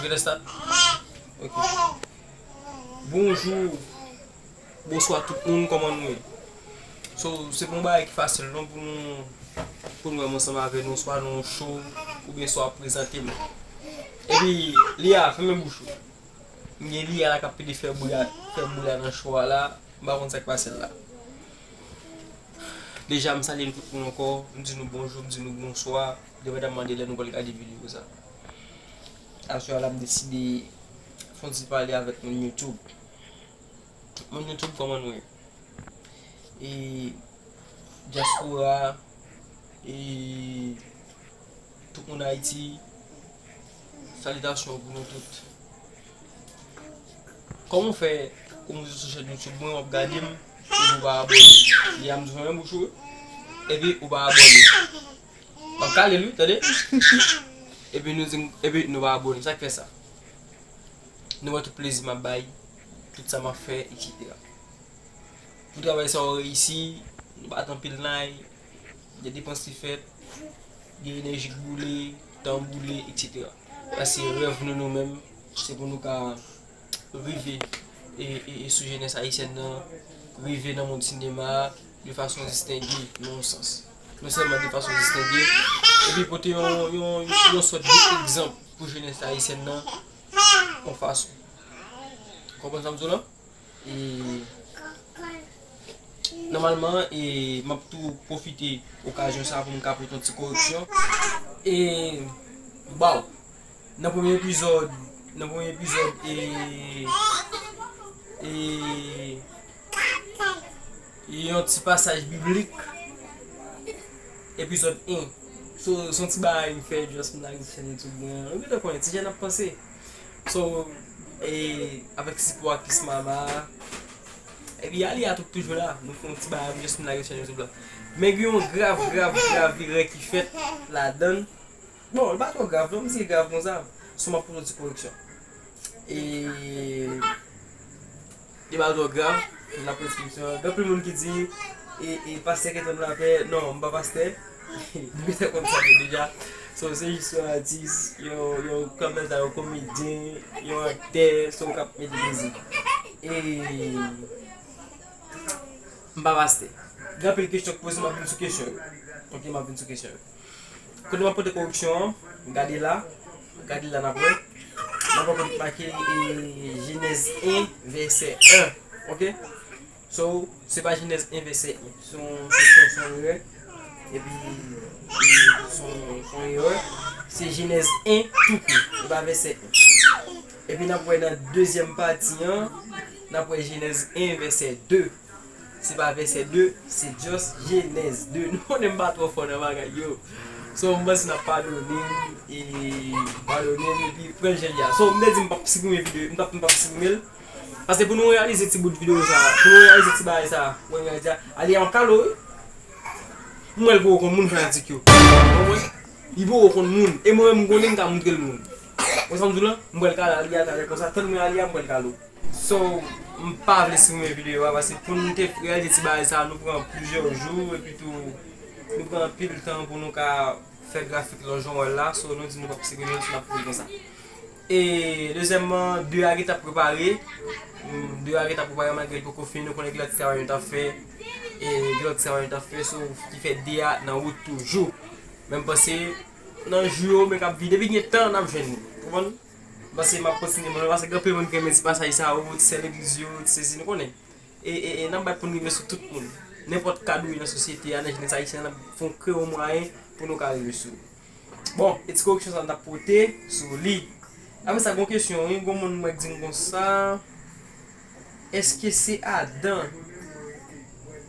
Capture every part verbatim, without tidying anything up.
Rete start. Ok. Bonjou, bonswa tout moun, kòman nou ye? So, se pa yon bagay ki fasil non pou nou, pou nou wè m ansanm avè nou, swa nan yon show, oubyen swa prezante m. Epi, Lia, fèmen bouch ou. M gen Lia la k ap pede fè bri a, fè bri a nan show a la, m pa konn sa k pase l la. Deja, m salye nou tout moun ankò, m di nou bonjou, m di nou bonswa, depandaman de lè nou pral gade videyo sa. Aswè a la, m deside fè yon ti pale avèk moun YouTube. Moun YouTube, kòman nou ye? E dyaspora, e tout moun Ayiti, salitasyon pou nou tout. Kòman w fè ou monte sou chèn YouTube mwen, w ap gade m, epi w pa abòne? Li a m di fèmen bouch ou, epi ou pa abòne. M ap kale l wi, tande? Epi nou di m, epi nou pa abòne. Sa k fè sa? Nou wè tout plezi m ap bay, tout sa m ap fè, etsetera. Pou travay sa yo reyisi, nou bat anpil nay, gen depans ki fèt, gen enèji k boule, tan boule, etsetera. Sa se rèv nou, nou menm, se pou nou ka rive e, e, e sou jenès ayisyèn nan, rive nan mond sinema a de fason distenge, nan yon sans. Non sèlman de fason distenge, epi pote yon, yon, yon sòt de egzanp pou jenès ayisyèn nan, yon fason. Konprann sa m di w la? E nòmalman, e m ap tou pwofite okazyon sa a pou m ka pote yon ti koreksyon. E, waw, nan premye epizòd, nan premye epizòd, e, e, e yon ti pasaj biblik, epizòd en. So, se yon ti bagay m fè, just m lage sou chèn YouTube mwen. Ou gentan konnen, ti jèn ap panse. So, e, avèk sipò Akis Mama, epi Alia tou toujou la. Nou fè yon ti bagay, just m lage sou chèn YouTube la. Men gen yon grav, grav, grav erè ki fèt ladan l. Bon, li pa twò grav, non, m di grav konsa. So, m ap pote yon ti koreksyon. E, li pa twò grav, m ap pote koreksyon. Gen anpil moun ki di, e, e, pastè Kenton Lapè. Non, m pa pastè. Nou gentan konn sa deja. So, se jis yon atis, yon, yon kòmèdyen, yon komedyen, yon aktè, so, k ap mete mizik. E, m pa pastè. Gen anpil kesyon k poze, m ap vin sou kesyon yo. Ok, m ap vin sou kesyon yo. Kote m ap pote koreksyon an, gade la, gade la n ap wè. N ap wè kote k make, e, Jenèz en, vèsè en. Ok? So, se pa Jenèz en, vèsè en. Se yon, se, se, se yon erè. Epi, e, se yon, se yon erè. Se Jenèz en tou kou. E pa vèsè en. Epi n ap wè nan dezyèm pati an, n ap wè Jenèz en, vèsè de. Se pa vèsè de, se just Jenèz de. Nou konnen m pa twò fò nan bagay yo. So, m panse n ap padone m, e padone m, epi pran l jan l ye a. So, m te di m p ap siprime videyo, m p ap, m p ap siprime l. Paske pou nou reyalize ti bout videyo sa, pou nou reyalize ti bagay sa, mwen reyalize a, Alia yon kalo, wi. M wè l poko konn moun fanatik yo. Konprann? Li poko konn moun. E mwen menm m konnen m ka montre l moun. Ou sa m di w lan? M pral kale Alia talè konsa, tann mwen Alia, m pral kale w. So, m pa vle siprime videyo a, paske pou n te reyalize ti bagay sa, nou pran plizyè jou, epi tou, nou pran anpil tan pou nou ka fè grafik lan jan w wè l la, so, nou di nou p ap siprime l, n ap kite l konsa. E, dezyèmman, de a gentan ap prepare, mm, de a gentan ap prepare, malgre l poko fini, nou konnen gen lòt travay nou t ap fè, e, gen lòt travay nou t ap fè, so, ki fè de a nan wout toujou. Men m panse, nan jou yo, men k ap vini, depi gen tan, n ap jwenn li, konprann? Paske m ap kontinye, mwen, paske gen anpil moun ki renmen ti pasaj sa yo, ti sè legliz yo, ti sesi, nou konnen. E, e, e n ap bat pou n rive sou tout moun. Nenpòt kad ou ye nan sosyete a, nan jenès ayisyèn, n ap fè yon, kreye yon mwayen pou nou ka rive sou. Bon, e ti koreksyon sa n ap pote sou li. Apre sa, gon kesyon, wi, gon moun mwen k di m konsa. Èske se Adan?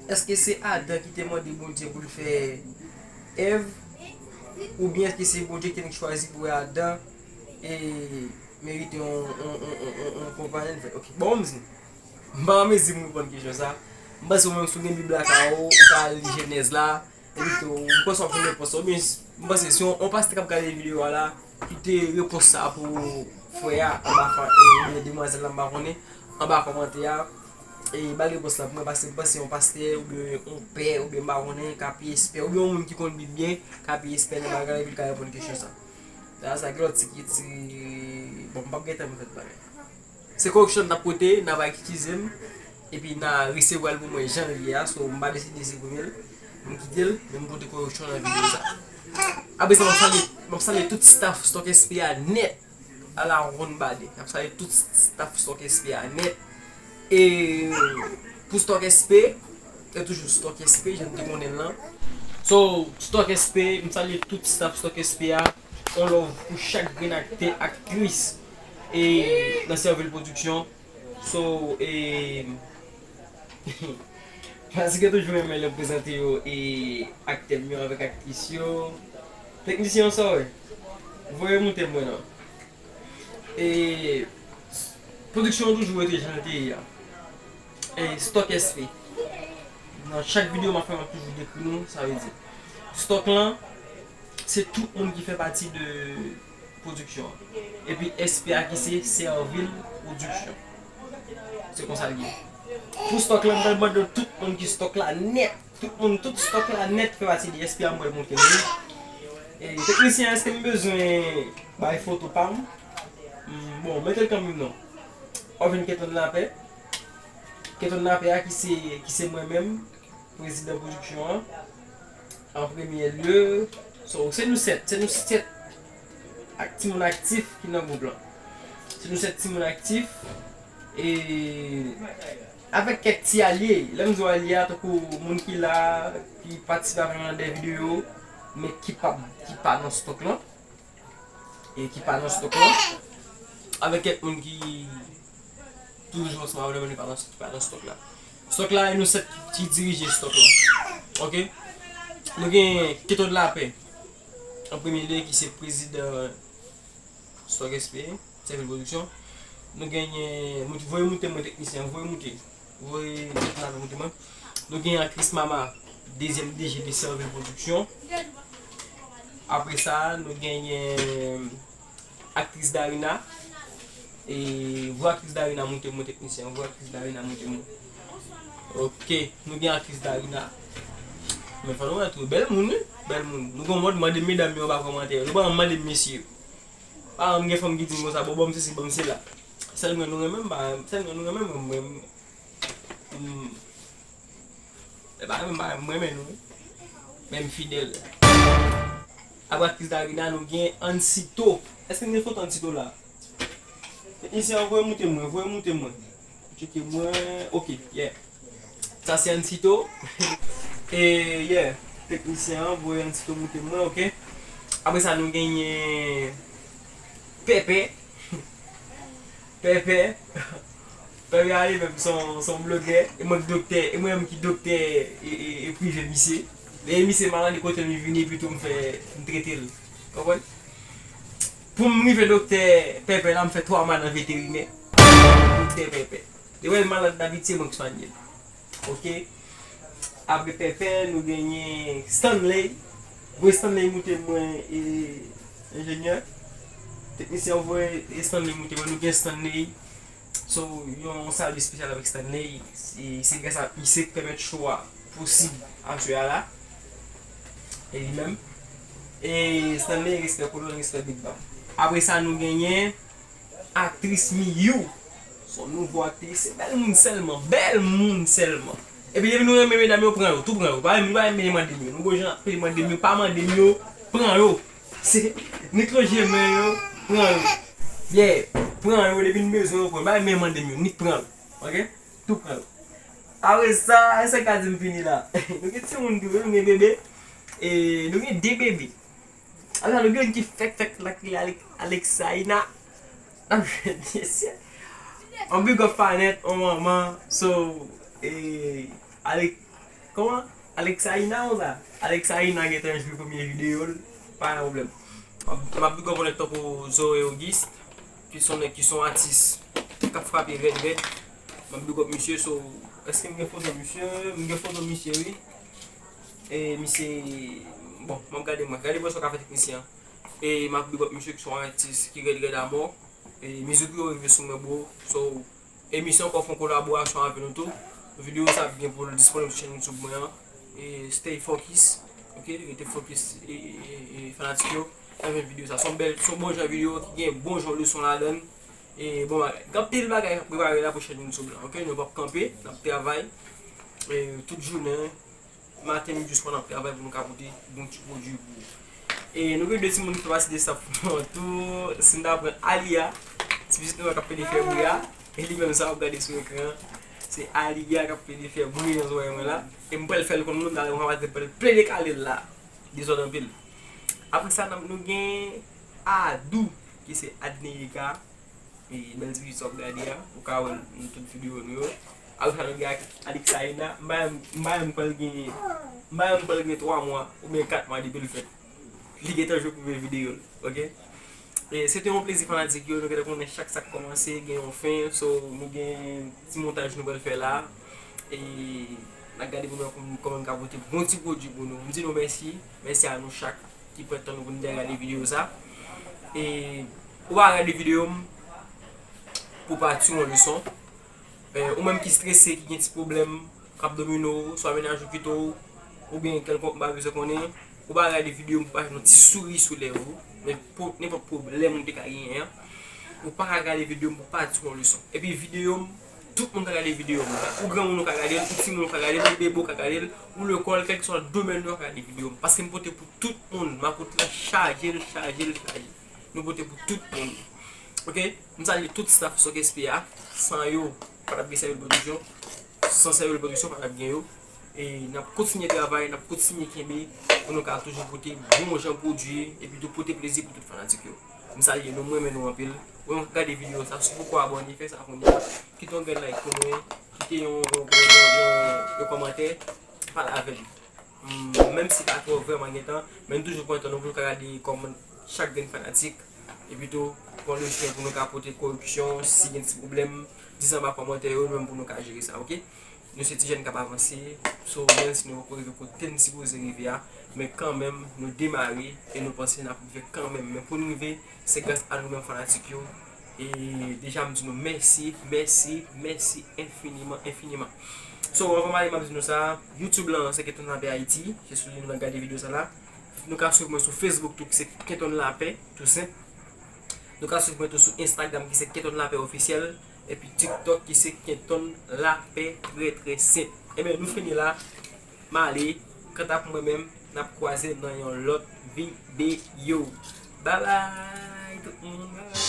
Èske se Adan ki te mande Bondye pou l fè Èv? Oubyen èske se Bondye ki te chwazi pou Adan e merite yon, yon, yon, yon, yon, yon konpanyen l fè? Ok, bon, m di, m pa an mezi m reponn kesyon sa. M panse ou menm si w gen Bib la kay ou, ou ka al li Jenèz la, epi tou, m panse w ap jwenn repons la. Oubyen, m panse si yon, yon pastè k ap gade videyo a la, kite repons sa pou frè a anba, e, oubyen demwazèl la, m pa konnen, anba kòmantè a. E ba l repons la pou mwen, paske m panse yon pastè, oubyen yon pè, oubyen m pa konnen, ka pi espè, oubyen yon moun ki konn Bib byen, ka pi espè nan bagay la, epi l ka reponn kesyon sa. Sa, sa gen lòt ti, ti, Bon, m p ap gentan mete bagay. Se koreksyon n ap pote, n a va eskize m, epi n a resevwa l pou mwen jan l ye a, so m pa deside siprimen l, m kite l, men m pote koreksyon nan videyo sa. Apre sa, m ap salye, m ap salye tout staff Stock S P a nèt. Ala wonn bade. M ap salye tout staff Stock S P a nèt. E pou Stock S P, e toujou Stock S P, jan n te konnen l lan. So, Stock S P, m salye tout staff Stock S P a. On love pou chak grenn aktè, aktris e nan Sèvil Pwodiksyon. So, e paske toujou renmen lè m prezante yo e aktè m yo avèk aktris yo. Teknisyen an sa w wè. Voye moute mwen non. E pwodiksyon an toujou rete jan l te ye a. E Stock S P. Nan chak videyo m ap fè, m ap toujou dekri nou, sa vle di. Stock lan, se tout moun ki fè pati de pwodiksyon an. Epi S P a ki se Sèvil Pwodiksyon. Se konsa l ye. Pou Stock lan, m pral mande tout moun ki Stock la nèt. Tout moun, tout Stock la nèt fè pati de S P a, m pral montre nou. E teknisyen, èske m bezwen bay foto pa m? Mm, bon, mete l kanmenm non. Oven Keton Lapè. Keton Lapè a ki se, ki se mwen menm, prezidan pwodiksyon an. An premye lye, so, se nou sèt, se nou sèt ak timoun aktif ki nan gwoup lan. Se nou sèt timoun aktif, e avèk kèk ti alye, lè m di w alye a, tankou moun ki la, ki patisipe avè m nan de videyo, men ki pa, ki pa nan Stock lan, e ki pa nan Stock lan, avèk kèk moun ki toujou ansanm avè nou, men ki pa nan, ki pa nan Stock la. Stock la, e nou sèt ki dirije Stock la. Oke? Nou gen Keton Lapè, an premye lye, ki se prezidan Stock S P, Sèvil Pwodiksyon. Nou genyen, moute, voye moute mwen teknisyen, voye moute. Voye Keton Lapè moute mwen. Nou genyen aktris Mama, dezyèm D G de Sèvil Pwodiksyon. Apre sa, nou genyen aktris Darina. E voye aktris Darina moute mwen teknisyen, voye aktris Darina moute mwen. Oke, nou gen aktris Darina. Men fò nou wè tou, bèl moun, wi, bèl moun. Nou gen yon mòd mande medam yo anba kòmantè yo. Nou pa janm mande mesye yo. Pa janm gen fanm ki di m konsa, bon, ban m sesi, ban m sela. Sèl mwen nou renmen, m pa, sèl mwen nou renmen, mwen, mwen, m, m, e pa renmen, m pa renmen, m renmen nou, wi. Men m fidèl. Apre aktris Darina, nou gen Ansito. Èske m gen foto Ansito la? Teknisyen an voye moute mwen, voye moute mwen. Tcheke mwen. Oke, yeah. Sa se Ansito. E, yeah. Teknisyen an voye Ansito moute mwen, oke. Apre sa, nou genyen Pèpè. Pèpè. Pèpè a li menm se yon, se yon blogè. E mwen ki doktè, e mwen menm ki doktè e, e, e prive misye. Lè misye malad, li kote m li vini, epi tou m fè, m trete l. Konprann? Pou m rive doktè Pèpè la, m fè twa mwa nan veterinè. Doktè Pèpè. Li wè l malad dabitye, mwen k swanye l. Oke. Apre Pèpè, nou genyen Stanley. Voye Stanley moute mwen e enjenyè. Teknisyen an voye Stanley moute mwen. Nou gen Stanley. So, yon salu espesyal avèk Stanley. Se, se gras a misye k pèmèt show a posib aswè a la. E li menm. E Stanley, respè kolon, respè Big Bam. Apre sa, nou genyen aktris Miyou. Se yon nouvo aktris. Se bèl moun sèlman. Bèl moun sèlman. Epi depi nou renmen medam yo, pran yo. Tou pran yo. Pa menm, pa menm mande m yo. Nou gon jan ap mande m yo. Pa mande m yo. Pran yo. Se, nik lonje men yo. Pran yo. Yeah. Pran yo. Depi n bezwen yo, pran yo. Pa menm mande m yo. Nik pran yo. Oke? Tou pran yo. Apre sa, e sa k ka di m fini la. Nou gen timoun tou, wi, nou gen bebe. E nou gen de bebe. Apre sa, nou gen youn ki fèk fèk la, ki rele Alek-, Alexaina. Mesye. On big up pa nèt, on manman. So, e, Alek-, kòman? Alexaina konsa? Alexaina gentan jwe premye videyo l. Pa gen pwoblèm. M ap, m ap big up on nèt tankou Zoe Auguste, ki se yon nèg ki se yon atis k ap frape rèd rèd. M ap big up misye, so, èske m gen foto misye? M gen foto misye, wi. E misye, bon, m ap gade mwen. Gade mwen sa w ka fè teknisyen an. E m ap big up misye ki se yon atis ki rèd rèd amò. E mizik li yo rive sou mwen, bro. So, e misye ankò fè yon kolaborasyon avè nou tou. Videyo sa ap gen pou l disponib sou chèn YouTube mwen an. E stay focus, oke? Rete focus, e, e, e, e fanatik yo. Nan videyo sa, se yon bèl, se yon bon jan videyo ki gen bon jan leson ladan l. E bon bagay. Gen anpil bagay k ap prepare la pou chèn YouTube la, ok? Nou p ap kanpe, n ap travay. E tout jounen, maten, midi, swa, n ap travay pou nou ka pote bon ti pwodui pou ou. E nou gen de timoun ki fè pati de staff nou an tou. Si n ta pran Alia, ti pitit nou an k ap pede fè bri a, e li menm sa w ap gade sou ekran an, se Alia k ap pede fè bri nan zòrèy mwen la. E m pral fè l konn nou, talè mwen pral plede kale l la. Dezòd anpil. Apre sa, n ap, nou gen Adou, ki se Adneyeka. E bèl ti videyo w ap gade a, ou ka wè l nan tout videyo nou yo. Apre sa, nou gen Alixaïna. M pa, m pa, m kwè l gen, m pa, m kwè l gen twa mwa oubyen kat mwa depi l fèt. Li gentan jwe premye videyo l, ok? E se te yon plezi fanatik yo, nou gentan konnen chak sa k kòmanse gen yon fen, so nou gen ti montaj nou pral fè la. E n ap gade pou nou kòman, kòman n ka pote bon ti pwodui pou nou. M di nou mèsi, mèsi a nou chak ki pran tan nou pou nou te gade videyo sa. E ou pa gade videyo m pou pa tire yon leson. E, ou menm ki strese, ki gen ti pwoblèm, k ap domine w, swa mennaj ou kite w, oubyen kèlkonk, m pa bezwen konnen, ou pa gade videyo m pou pa jwenn yon ti souri sou lèv ou, men pou nenpòt pwoblèm ou te ka genyen an, ou pa ka gade videyo m pou pa tire yon leson. Epi videyo m, tout moun ka gade videyo m. Ou granmoun ou ka gade l, ou timoun ou ka gade l, ou bebe ou ka gade l, ou lekòl, kèlkeswa domèn ou ka gade videyo m. Paske m pote pou tout moun, makòt la chaje l, chaje l, chaje l. Nou pote pou tout moun. Ok? M salye tout staff Sok Espri a. San yo, pa t ap gen Sèvil Pwodiksyon. San Sèvil Pwodiksyon, pa t ap gen yo. E n ap kontinye travay, n ap kontinye kenbe pou nou ka toujou pote bon jan pwodui epi tou pote plezi pou tout fanatik yo. M salye nou, m renmen nou anpil. Ou menm k ap gade videyo sa, si w poko abòne, fè sa kounye a. Kite yon grenn like pou mwen, kite yon, yon, yon, yon, yon, yon kòmantè, pale avè m. Mm, menm si pa twò vrèman gen tan, men nou toujou pran tan nou pou nou ka gade kòman chak grenn fanatik. Epi tou, pran le swen pou nou ka pote koreksyon, si gen ti pwoblèm, di sa anba kòmantè yo, nou menm pou nou ka jere sa, ok? Nou se ti jèn k ap avanse, so menm si nou poko rive kote n sipoze rive a, men kanmenm, nou demare e nou panse n ap rive kanmenm. Men pou n rive, se gras a nou menm fanatik yo. E deja m di nou mèsi, mèsi, mèsi enfiniman, enfiniman. So, anvan m ale, m ap di nou sa, YouTube lan, se Kenton Lapè Ayiti, se sou li nou gade videyo sa la. Nou ka swiv mwen sou Facebook tou, ki se Kenton Lapè, tou senp. Nou ka swiv mwen tou sou Instagram, ki se Kenton Lapè Ofisyèl, epi TikTok, ki se Kenton Lapè, trè, trè senp. Ebyen, nou fini la. M ale, kanta pou mwen menm, n ap kwaze nan yon lòt videyo. Babay tout moun, babay.